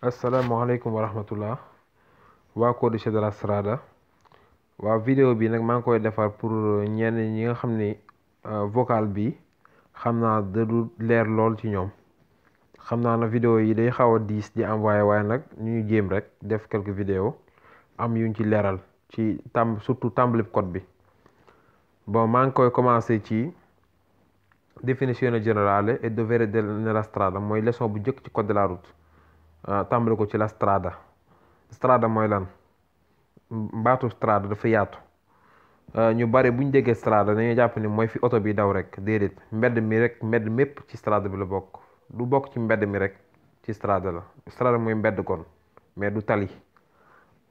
asalaamaaleykum wa rahmatullah waa Codice de la Strada. waa vidéo bi nag maa ngi koy defar pour ñenn ñi nga xam ni vocal bi xam naa da du leer lool ci ñoom. xam naa na vidéo yi day xaw a diis di envoyé, waaye nag ñu jéem rek def quelques vidéos am yuñ ci leeral ci surtout tàmbali code bi. bon, maa ngi koy commencé ci définizione generale e dovere nella strada, mooy leçon bu njëkk ci code de la route. tàmbali ko ci la strada mooy lan? baatu strada dafa yaatu. ñu bari buñ déggee strada dañuy jàpp ni mooy fi oto bi daw rek. déedéet, mbedd mi rek, mbedd mépp ci strada bi la bokk. du bokk ci mbedd mi rek ci strada la. strada mooy mbedd kon, mais du tali.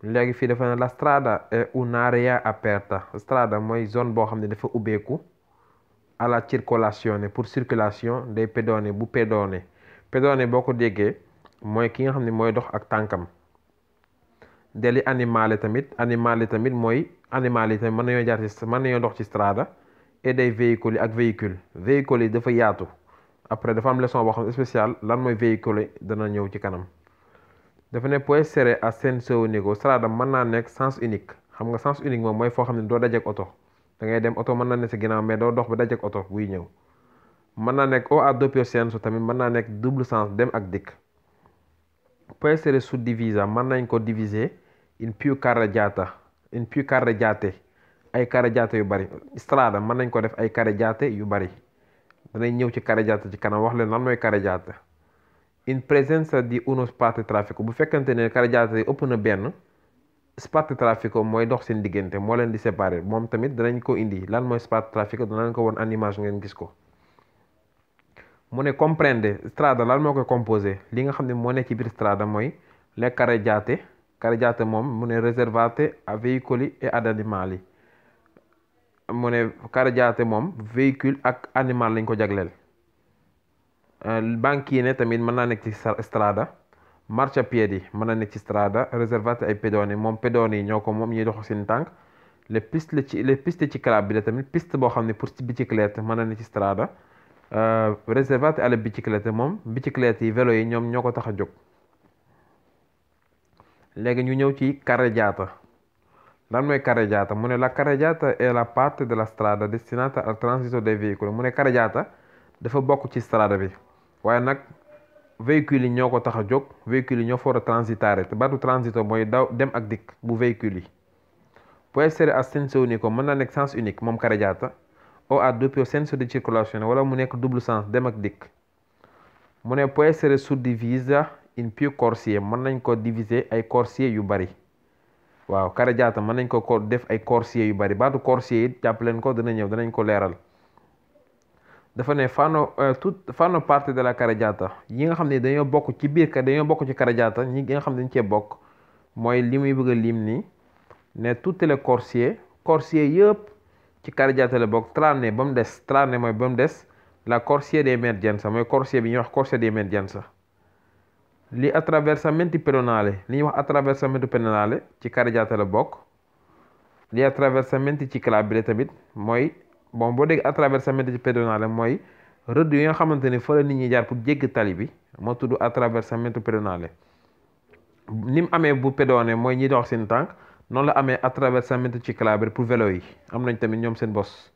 léegi fii dafa ne la strada è un'area aperta. strada mooy zone boo xam ne dafa ubbeeku alla circolazione, pour circulation des pedoni, bu pedone boo ko déggee mooy ki nga xam ne mooy dox ak tànkam. deli animali tamit mooy animal yi tamit mën nañoo dox ci strada. et des véhicules ak véhicules yi dafa yaatu. après dafa am leçon boo xam ne spécial lan mooy véhicule dana ñëw ci kanam. dafa ne può essere a senso unico. strada mën naa nekk sens unique. xam nga sens unique moom mooy foo xam ne doo dajeek oto. da ngay dem oto mën naa ne sa ginnaaw mais doo dox ba dajeek oto buy ñëw. mën naa nekk o a doppio senso tamit mën naa nekk double sens, dem ak dikk. può essere suddivisa, mën nañ ko diviser in più carreggiate, ay carreggiate yu bari. strada mën nañ ko def ay carreggiate yu bari. danañ ñëw ci carreggiate ci kanam wax leen lan mooy carreggiate. in presenza di uno spazio traffico, bu fekkante ne carreggiate yi ëpp na benn. spazio traffico mooy dox seen diggante, moo leen di séparer. moom tamit danañ ko indi lan mooy spazio traffico, danañ ko won animation ngeen gis ko. mu ne comprende strada lan moo koy composé. li nga xam ne moo nekk ci biir strada mooy les carreggiate moom mu ne riservate a veicoli e ad animali. mu ne carreggiate moom véhicule ak animal lañ ko jagleel. banchine tamit mën naa nekk ci strada. marciapiedi mën naa nekk ci strada. riservate ai pedoni, moom pedoni yi ñoo ko moom ñuy dox seen tànk. les piste ciclabili tamit piste boo xam ne pour bicyclette mën naa nekk ci strada. riservate alle biciclette, moom biciclette yi vélo yi ñoom ñoo ko tax a jóg. léegi ñu ñëw ci carreggiata. lan mooy carreggiata? mu ne la carreggiata è la parte della strada destinata al transito dei veicoli. mu ne carreggiata dafa bokk ci strada bi, waaye nag véhicules yi ñoo ko tax a jóg. véhicules yi ñoo fa war a transitare. te baatu transito mooy daw dem ak dikk bu véhicules yi. può essere a senso unico, mën naa nekk sens unique moom carreggiata. o a doppio senso di circolazione, wala mu nekk double sens, dem ak dikk. mu ne può essere suddivisa in più corsie, mën nañ ko diviser ay corsie yu bari. waaw, carreggiata mën nañ ko def ay corsie yu bari. baatu corsie yi jàpp leen ko, dana ñëw danañ ko leeral. dafa ne fanno parte della carreggiata, yi nga xam ne dañoo bokk ci biir dañoo bokk ci carreggiata. ñi nga xam ne dañ cee bokk mooy li muy bëgg a lim nii ne tutte le corsie yëpp ci carreggiata la bokk. tranne ba mu des, tranne mooy ba mu des la corsia di emergenza, mooy corsia bi ñuy wax corsia di emergenza. li attraversamenti pedonali, li ñuy wax attraversamento pedonale ci carreggiata la bokk. li attraversamenti ciclabili tamit mooy boo dégg attraversamento pedonale mooy rëdd yi nga xamante ni fa la nit ñi jaar pour jéggi tali bi, moo tudd attraversamento pedonale. ni mu amee bu pedone mooy ñi dox seen tànk, noonu la amee attraversamento ciclabile pour vélo yi. am nañ tamit ñoom seen bos.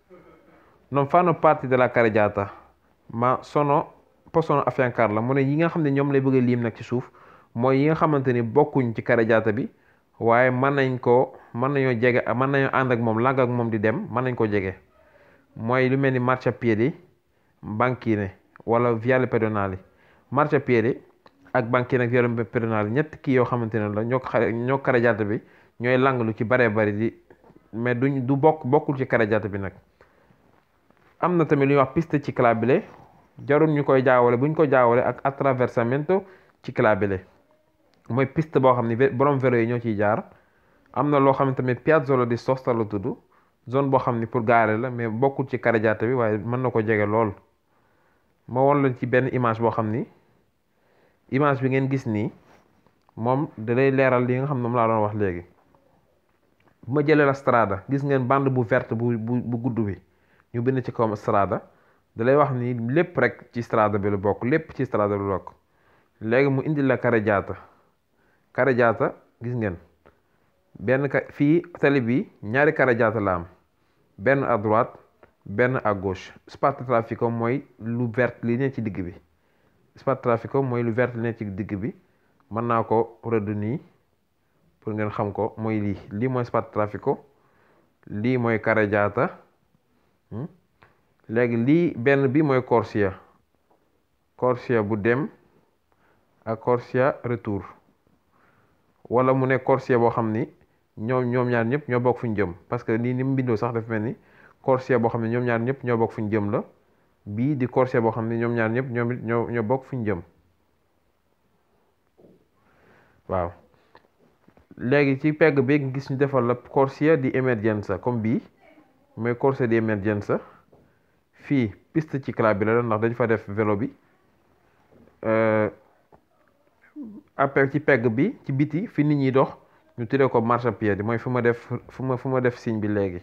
non fanno parte della carreggiata ma possono affiancarla. mu ne yi nga xam ne ñoom lay bëgg a lim nag ci suuf mooy yi nga xamante ni bokkuñ ci carreggiata bi, waaye mën nañoo jege, mën nañoo ànd ak moom, lang ak moom di dem, mën nañ ko jege. mooy lu mel ni marciapiedi, banchine wala viale pedonali. marciapiedi ak banchine ak viale pedonali ñett kii yoo xamante ne la ñoo carreggiata bi ñooy lang lu ci baree bari mais bokkul ci carreggiata bi nag. am na tamit lu ñuy wax piste ciclabile. jarul ñu koy jaawale, buñ ko jaawale ak attraversamento ciclabile. mooy piste boo xam ne borom vélo yi ñoo ciy jaar. am na loo xam ne tamit piazzola di sosta la tudd, zone boo xam ne pour gaare la, mais bokkul ci carreggiata bi, waaye mën na ko jege lool. ma won la ci benn image boo xam ni image bi ngeen gis nii moom da lay leeral li nga xam ne moom laa doon wax léegi. bu ma jëlee la strada, gis ngeen bande bu verte bu gudd bi ñu bind ci kawam strada. da lay wax ni lépp rek ci strada bi la bokk, lépp ci strada bi la bokk. léegi mu indi la carreggiata. carreggiata gis ngeen benn fii tali bi ñaari carreggiata la am benn à droite benn à gauche spazio traffico mooy lu vert li ne ci digg bi spazio traffico mooy lu vert li ne ci digg bi mën naa ko rëdd nii pour ngeen xam ko mooy lii mooy spazio traffico lii mooy carreggiata léegi lii benn bi mooy corsia bu dem ak corsia retour wala mu ne corsia boo xam ni ñoom ñaar ñëpp ñoo bokk fu ñu jëm parce que nii ni mu bindoo sax dafa mel ni corsia boo xam ne ñoom ñaar ñëpp ñoo bokk fu ñu jëm la bii di corsia boo xam ne ñoom ñaar ñëpp ñoo bokk fu ñu jëm waaw léegi ci pegg bi nga gis ñu defal la corsia di emergenza comme bii mooy corsia di emergenza fii piste cyclabile la ndax dañ fa def vélo bi après ci pegg bi ci biti fi nit ñi dox ñu tuddee ko marchepiedi mooy fu ma def signe bi léegi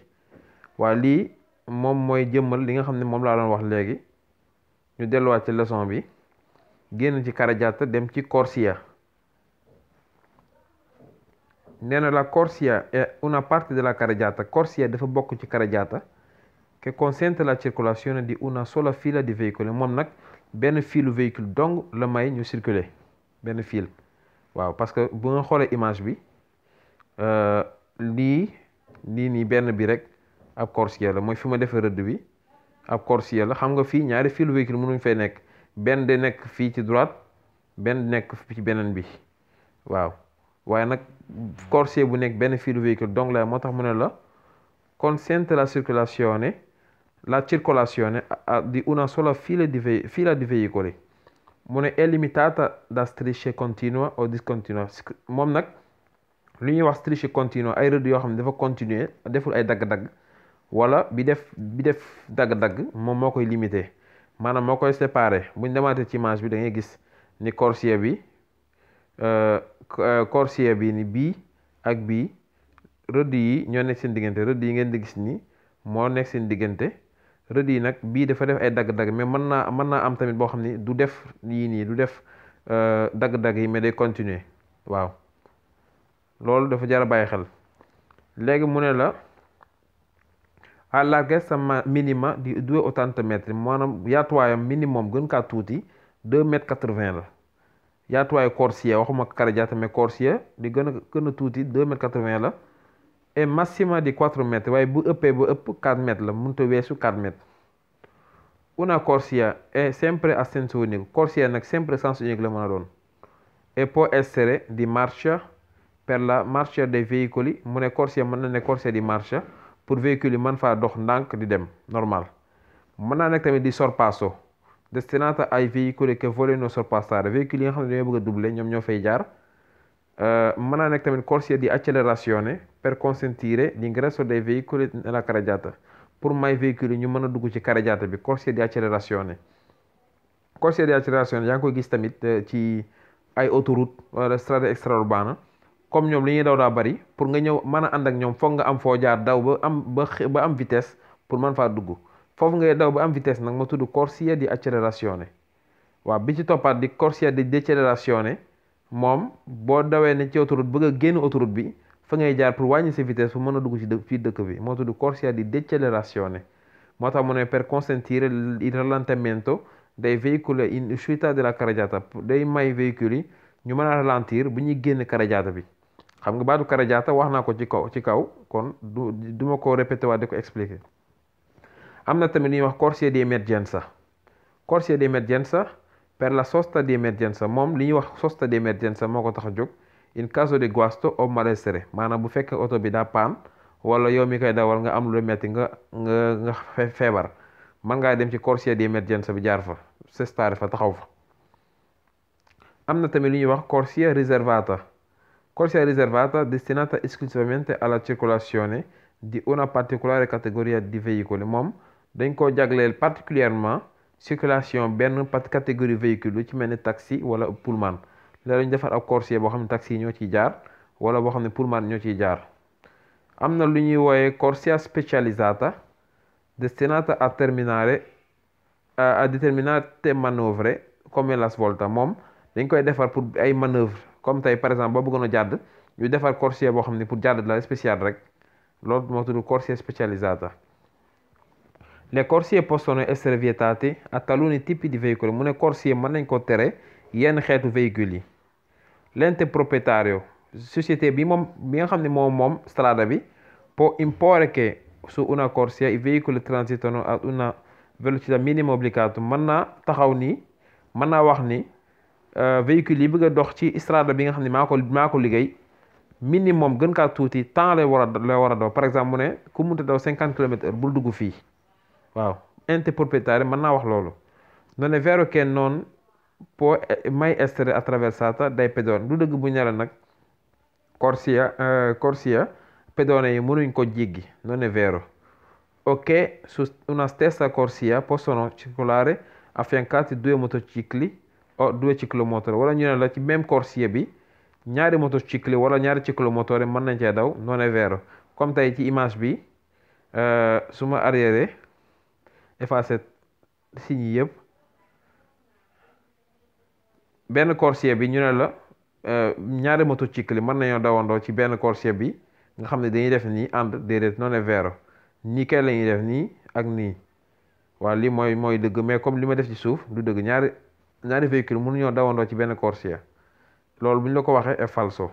waaye lii moom mooy jëmmal li nga xam ne moom laa doon wax léegi ñu delluwaat ci leçon bi génn ci carreggiata dem ci corsia nee na la corsia è una parte della carreggiata corsia dafa bokk ci carreggiata che consente la circolazione di una sola fila di veicoli moom nag benn filu véhicule dong la may ñu circuler benn fil waaw parce que bu nga xoolee image bi lii nii benn bi rek ab corsia la mooy fi ma defee rëdd bi ab corsia la xam nga fii ñaari filu véhicule mënuñ fay nekk benn de nekk fii ci droite benn nekk ci beneen bi waaw waaye nag corsia bu nekk benn filu véhicule dong la moo tax mu ne la consente la circolazione di una sola fila di veicoli mu ne è limitata da strisce continua o discontinua moom nag lu ñuy wax strisce continua ay rëdd yoo xam ne dafa continuer deful ay dagg-dagg wala bi def dagg-dagg moom moo koy limité maanaam moo koy séparé buñ demaatee ci image bi da ngay gis ni corsia bi ni bii ak bii rëdd yi ñoo nekk seen diggante rëdd yi ngeen di gis ni moo nekk seen diggante rëdd yi nag bii dafa def ay dagg-dagg mais mën naa am tamit boo xam ni du def yii nii du def dagg-dagg yi mais day continuer waaw loolu dafa jar a bàyyi xel léegi mu ne la à larghezza minima di 2,80 mètres maanaam yaatuwaayam minimum gën kaa tuuti 2,80 la yaatuwaayu corsia waxuma carreggiata mais corsia di gën a tuuti 2,80 la et massima di 4 mètres waaye bu ëppee ba ëpp 4 mètres la mënut a weesu 4 mètres una corsia è sempre a senso unico corsia nag sempre sens unique la mën a doon e può essere di marcia per la marcia dei veicoli mu ne corsia mën na ne corsia di marcia pour véhicule yi mën faa dox ndànk di dem normal mën naa nekk tamit di sorpasso destinata ai veicoli che vogliono sorpassare véhicule yi nga xam ne dañoo bëgg a doubler ñoom ñoo fay jaar mën naa nekk tamit corsia di accelerazione per consentire l'ingresso dei veicoli nella carreggiata pour may véhicule yi ñu mën a dugg ci carreggiata bi corsia di accelerazione yaa ngi koy gis tamit ci ay autoroute wala strade extraurbana comme ñoom li ñuy daw daa bari pour nga ñëw mën a ànd ak ñoom foog nga am foo jaar daw ba am vitesse pour mën faa dugg foofu ngay daw ba am vitesse nag ma tudd corsia di accelerazione waaw bi ci toppaat di corsia di décelerazione moom boo dawee ne ci autoroute bëgg a génn autoroute bi fa ngay jaar pour wàññi sa vitesse pour mën a dugg ci fii dëkk bi moo tudd corsia di décelerazione moo tax mu ne per consentire il rallentamento dei veicoli in uscita della carreggiata day may véhicule yi ñu mën a ralentir bu ñuy génn carreggiata bi xam nga baatu carreggiata wax naa ko ci kaw kon du ma ko répété waat di ko expliquer am na tamit lu ñuy wax corsia di emergenza per la sosta di emergenza moom li ñuy wax sosta di emergenza moo ko tax a jóg in caso di guasto o malessere maanaam bu fekkee oto bi daa paan wala yow mi koy dawal nga am lu metti nga feebar man ngaa dem ci corsia di emergenza bi jaar fa sestare fa taxaw fa am na tamit lu ñuy wax corsia riservata destinata esclusivamente alla circolazione di una particolare categoria di veicoli moom dañ koo jagleel particulièrement circulation benn catégorie véhicule lu ci mel ni taxi wala pullman léeg lañu defar ab corsia boo xam ne taxi yi ñoo ciy jaar wala boo xam ne pullman ñoo ciy jaar am na lu ñuy wooye corsia specializzata destinata a determinate manovre come la svolta moom dañ koy defar pour ay manœuvre comme tey par exemple boo bëggoon a jàdd ñu defar corsia boo xam ne pour jàdd la spécial rek loolu moo tudd corsia specializzata. Le corsie possono essere vietate a taluni tipi di veicoli mu ne corsie mën nañ ko tere yenn xeetu véhicules yi. L'ente proprietario société bi nga xam ne moom strada bi può imporre che su una corsia i veicoli transitano ad una velocità minima obbligata mën naa taxaw ni mën naa wax ni véhicules yi bëgg a dox ci strada bi nga xam ne maa ko liggéey minimum gën kaa tuuti temps la war a daw par exemple mu ne ku munta daw 50 km/h bul dugg fii waaw ente proprietario mën naa wax loolu. Non è vero che non può mai essere attraversata dai pedoni du dëgg bu ñara nag corsia pedone yi mënuñ ko jéggi non è vero. Ok, su una stessa corsia possono circolare affiancati 2 motocicli o 2 ciclomotori wala ñu ne la ci même corsia bi ñaari motocicli wala ñaari ciclomotori mën nañ cee daw non è vero. Comme tey ci image bi su ma arrière effacé signes yëpp benn corsia bi ñu ne la ñaari motocicli mën nañoo dawandoo ci benn corsia bi nga xam ne dañuy def nii ànd déedéet non è vero nii kay la ñuy def nii ak nii waaw lii mooy dëgg mais comme li ma def ci suuf du dëgg ñaari véhicule mënuñoo dawandoo ci benn corsia loolu bu ñu la ko waxee est falso.